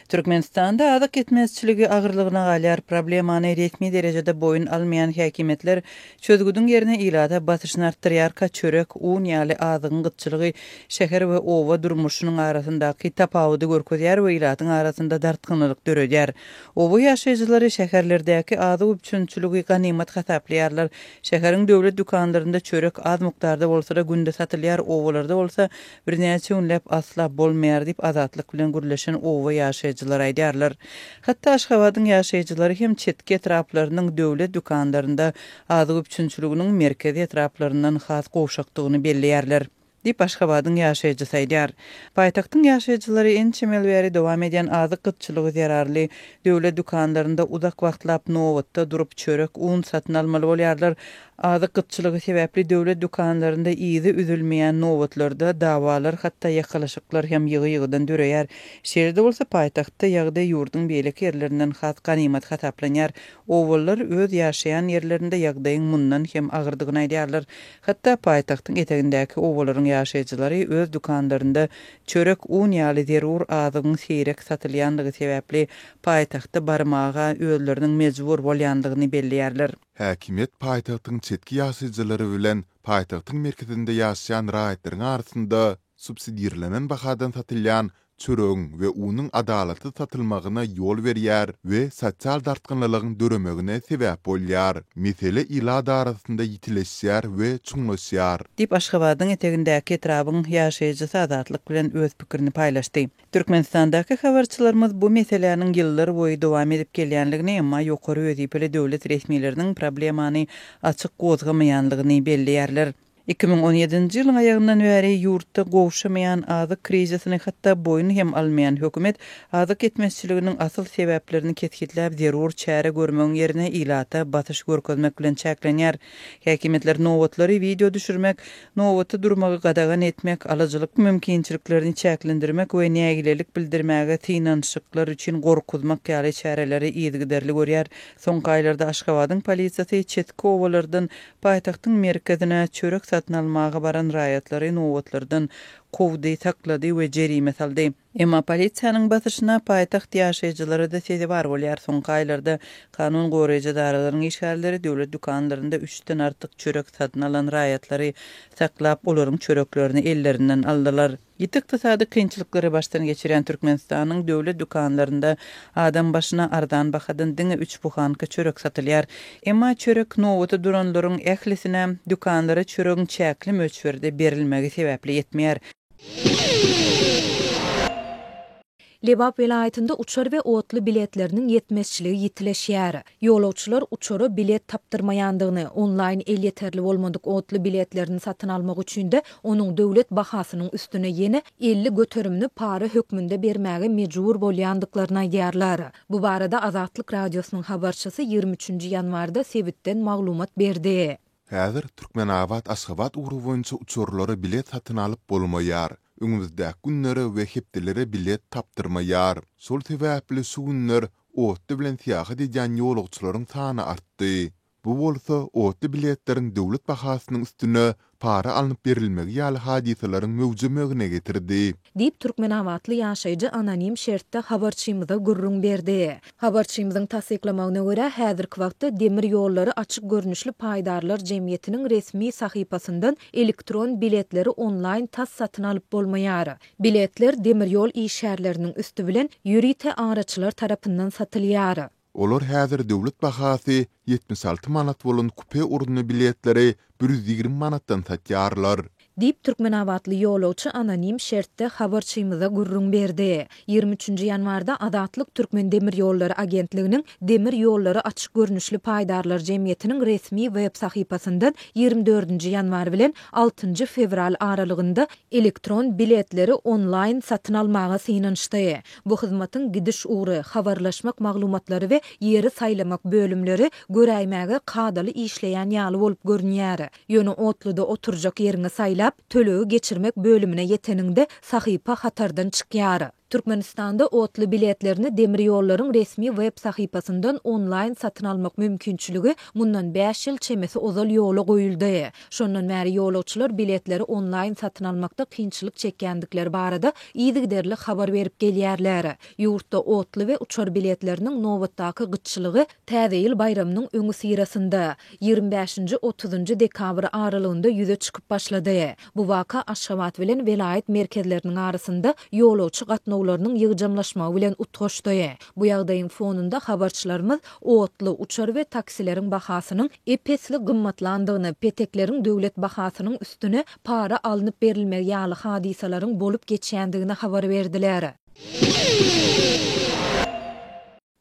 Türkmenistanda azyk ýetmezçiligi agyrlygyna galýar. Problemany resmi derejede boýun almaýan häkimiýetler çözgüdiň ýerine ilata basyşyny artdyrýarka, çörek, un ýaly azygyň gytçylygy şäher we oba durmuşynyň arasyndaky tapawudy görkezýär we ilatyň arasynda dartgynlylyk döredýär. Oba ýaşaýjylary şäherlerdäki azyk üpjünçiligi ganymat hasaplaýarlar. Şäheriň döwlet dükanlarynda çörek az mukdarda bolsa-da günde satylýar, obalarda bolsa birnäçe günläp asla bolmaýar diýip, Azatlyk bilen gürleşen oba ýaşaýjylary aýdýarlar. Hatda Aşgabadyň ýaşaýjylary hem çetki etraplarynyň döwlet dükanlarynda azyk üpjünçiliginiň merkezi etraplaryndan has gowşakdygyny belleýärler. Diýip, Aşgabadyň ýaşaýjysy aýdýar. Paýtagtyň ýaşaýjylary ençeme ýyl bäri dowam edýän azyk gytçylygy zerarly döwlet dükanlarynda uzak wagtlap nobatda durup, çörek, un satyn almaly bolýarlar. Azyk gytçylygy sebäpli döwlet dükanlarynda yzy üzülmeýän nobatlarda dawalar, hatda ýakalaşyklar hem ýygy-ýygydan döreýär. Şeýle-de bolsa, paýtagtda ýagdaý ýurduň beýleki ýerlerinden has ganymat hasaplanýar. Obalylar öz ýaşaýan ýerlerinde ýagdaýyň mundan hem agyrdygyny aýdýarlar. Hatda paýtagtyň etegindäki obalaryň ýaşaýjylary öz dükanlarynda çörek, un ýaly zerur azygyň seýrek satylýandygy sebäpli paýtagta barmaga özleriniň mejbur bolýandygyny belleýärler. Häkimiýet paýtagtyň çetki ýaşaýjylary bilen paýtagtyň merkezinde ýaşaýan raýatlaryň arasynda subsidirlenen bahadan satylýan çöregiň we unuň adalatsyz satylmagyna ýol berýär we sosial dartgynlylygyň döremegine sebäp bolýar. Mesele ilat arasynda ýitileşýär we çuňlaşýar. Diýip, Aşgabadyň etegindäki etrabyň ýaşaýjysy Azatlyk bilen öz pikirini paýlaşdy. Türkmenistandaky habarçylarymyz bu meseläniň ýyllar boýy dowam edip gelýänligini, emma ýokary wezipeli döwlet resmileriniň problemany açyk gozgamaýanlygyny belleýärler. 2017-nji ýylyň aýagyndan bäri ýurtda gowşamaýan azyk krizisini hatda boýun hem almaýan hökümet azyk ýetmezçiliginiň asyl sebäplerini kesgitläp zerur çäre görmegiň ýerine ilata basyş görkezmek bilen çäklenýär. Häkimiýetler nobatlary wideo düşürmek, nobata durmagy gadagan etmek, alyjylyk mümkinçiliklerini çäklendirmek we nägilelik bildirmäge synanyşyklar üçin gorkuzmak ýaly çäreleri yzygiderli görýär. Soňky aýlarda Aşgabadyň polisiýasy çetki obalardan Paýtagtyň merkezine çörek satyn almaga baran raýatlary nobatlardan kowdy, saklady we jerime saldy. Emma polisiýanyň basyşyna paýtagt ýaşaýjylary-da sezewar bolýar. Soňky aýlarda kanun goraýjy edaralaryň işgärleri döwlet dükanlarynda üçden artyk çörek satyn alan raýatlary saklap, olaryň çöreklerini ellerinden aldylar. Ýiti ykdysady kynçylyklary başdan geçirýän Türkmenistanyň döwlet dükanlarynda adam başyna arzan bahadan diňe üç buhanka çörek satylýar. Emma çörek nobata duranlaryň ählisine dükanlara çöregiň çäkli möçberde berilmegi sebäpli ýetmeýär. Lebap welaýatynda uçar we otly biletleriniň ýetmezçiligi ýitileşýär. Ýolagçylar uçara bilet tapdyrmaýandygyny, onlaýn elýeterli bolmadyk otly biletlerini satyn almak üçin-de onuň döwlet bahasynyň üstüne ýene 50 göterimini para hökmünde bermäge mejbur bolýandyklaryny aýdýarlar. Bu barada Azatlyk Radiosynyň habarçysy ýigrimi üçünji ýanwarda sebitden maglumat berdi. Häzir Türkmenabat-Aşgabat ugry boýunça uçarlara bilet satyn alyp bolmaýar. Öňümizdäki günlere we hepdelere bilet tapdyrmaýar. Şol sebäpli şu günler otly bilen syýahat edýän ýolagçylaryň sany artdy. Bu bolsa otly biletleriň döwlet bahasynyň üstüne para alnyp berilmegi ýaly hadysalaryň möwjemegine getirdi. Diýip, türkmenabatly ýaşaýjy anonim şertde habarçymyza gürrüň berdi. Habarçymyzyň tassyklamagyna görä, häzirki wagtda Demir ýollary açyk görnüşli paýdarlar jemgyýetiniň resmi sahypasyndan elektron biletleri onlaýn tas satyn alyp bolmaýar. Biletler demir ýol işgärleriniň üsti bilen ýörite araçylar tarapyndan satylýar. Olar häzir döwlet bahasy 76 manat bolan kupe orunly biletleri 120 manatdan satýarlar. Diýip, türkmenabatly ýolagçy anonim şertde habarçymyza gürrüň berdi. Ýigrimi üçünji ýanwarda Azatlyk Türkmendemirýollary agentliginiň Demir ýollary açyk görnüşli paýdarlar jemgyýetiniň resmi web sahypasyndan ýigrimi dördünji ýanwar bilen altynjy fewral aralygynda elektron biletleri onlaýn satyn almaga synanyşdy. Bu hyzmatyň gidiş ugry, habarlaşmak maglumatlary we ýeri saýlamak bölümleri göräýmäge kadaly işleýän ýaly bolup görünýär. Ýöne otluda oturjak ýeriňi saýlap, tölegi geçirmek bölümine ýeteniňde sahypa hatardan çykýar. Türkmenistanda otly biletlerini demir ýollaryň resmi web sahypasyndan onlaýn satyn almak mümkinçiligi mundan bäş ýyl çemesi ozal ýola goýuldy. Şondan bäri ýolagçylar biletleri onlaýn satyn almakda kynçylyk çekýändikleri barada yzygiderli habar berip gelýärler. Ýurtda otly we uçar biletleriniň nobatdaky gytçylygy Täze ýyl baýramynyň öňüsyrasynda, 25-nji, otuzynjy dekabr aralygynda ýüze çykyp başlady. Bu waka Aşgabat bilen welaýat merkezleriniň arasynda ýolagçy gatnawlarynyň ýygjamlaşmagy bilen utgaşdy. Bu ýagdaýyň fonunda habarçylarymyz otly, uçar we taksileriň bahasynyň ep-esli gymmatlandygyny, petekleriň döwlet bahasynyň üstüne para alnyp berilmegi ýaly hadysalaryň bolup geçýändigini habar berdiler.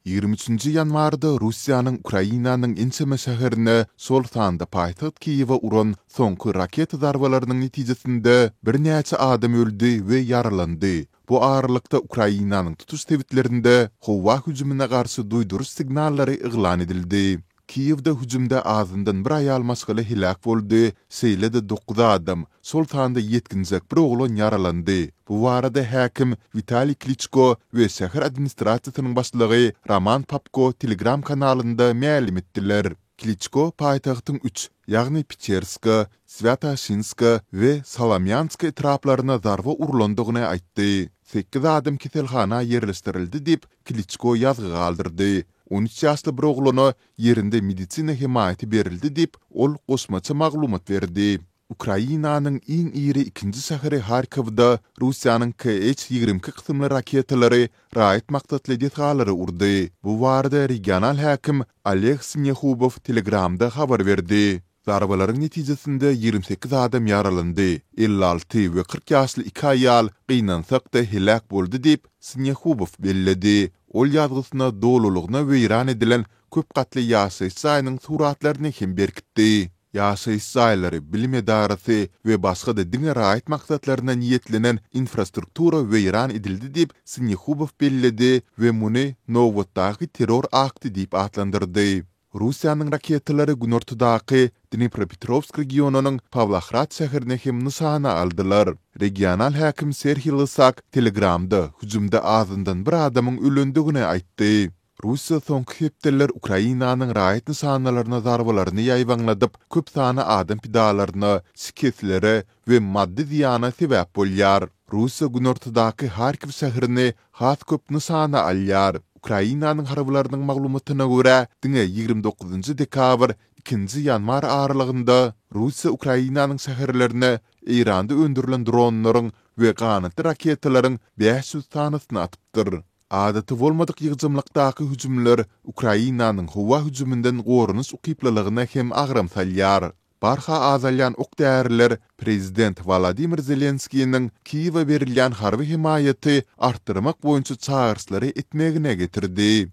23-nji ýanwarda Russiýanyň Ukrainanyň ençeme şäherine, şol sanda paýtagt Kiýewe uran soňky raketa zarbalarynyň netijesinde birnäçe adam öldi we ýaralandy. Bu aralykda, Ukrainanyň tutuş sebitlerinde howa hüjümine garşy duýduryş signallary yglan edildi. Kiýewde hüjümde azyndan bir aýal maşgala heläk boldy, şeýle-de dokuz adam, şol sanda ýetginjek bir oglan ýaralandy. Bu barada häkim Witaliý Kliçko we şäher administrasiýasynyň başlygy Roman Popko Telegram kanalynda mälim etdiler. Kliçko paýtagtyň üç, ýagny Peçerska, Swýatoşinska we Solomýanska etraplaryna zarba urlandygyny aýtdy. Sekiz adam keselhana ýerleşdirildi diýip, Kliçko ýazgy galdyrdy. 13 ýaşly bir oglana ýerinde medisina hemaýaty berildi diýip, ol goşmaça maglumat berdi. Ukrainanyň iň iri ikinji şäheri Harkowda Russiýanyň KH 22 kysymly raketalary raýat maksatly desgalary urdy. Bu barada regional häkim Oleg Sinehubow Telegramda habar berdi. Zarbalaryň netijesinde 28 adam ýaralandy, 56 we 40 ýaşly iki aýal, gynansak-da, heläk boldy diýip, Sinehubow belledi. Ol ýazgysyna dolulygyna weýran edilen köp gatly ýaşaýyş jaýynyň suratlaryny hem berkitdi. Ýaşaýyş jaýlary, bilim edarasy we başga-da diňe raýat maksatlaryna niýetlenen infrastruktura weýran edildi diýip, Sinehubow belledi we muny nobatdaky terror akty diýip atlandyrdy. Russiýanyň raketalary günortadaky Dnipropetrowsk regionynyň Pawlohrad şäherini hem nyşana aldylar. Regional häkim Serhiý Lysak Telegramda hüjümde azyndan bir adamyň ölendigini aýtdy. Russiýa soňky hepdeler Ukrainanyň raýat nyşanalaryna zarbalaryny ýaýbaňladyp, köp sanly adam pidalaryna, şikeslere we maddy zyýana sebäp bolýar. Russiýa günortadaky Harkiw şäherini has köp nyşana alýar. Ukrainanyň harbylarynyň maglumatyna görä, diňe 29 dekabr, ikinji ýanwar aralygynda Russiýa Ukrainanyň şäherlerine Eýranda öndürilen dronlaryň we ganatly raketalaryň 500 sanysyny atypdyr. Adaty bolmadyk ýygjamlykdaky hüjümler Ukrainanyň howa hüjüminden goranyş ukyplylygyna hem agram salýar. Barha azalýan ok-däriler prezident Wolodymyr Zelenskiniň Kiýewe berilýän harby hemaýaty artdyrmak boýunça çagyryşlary etmegine getirdi.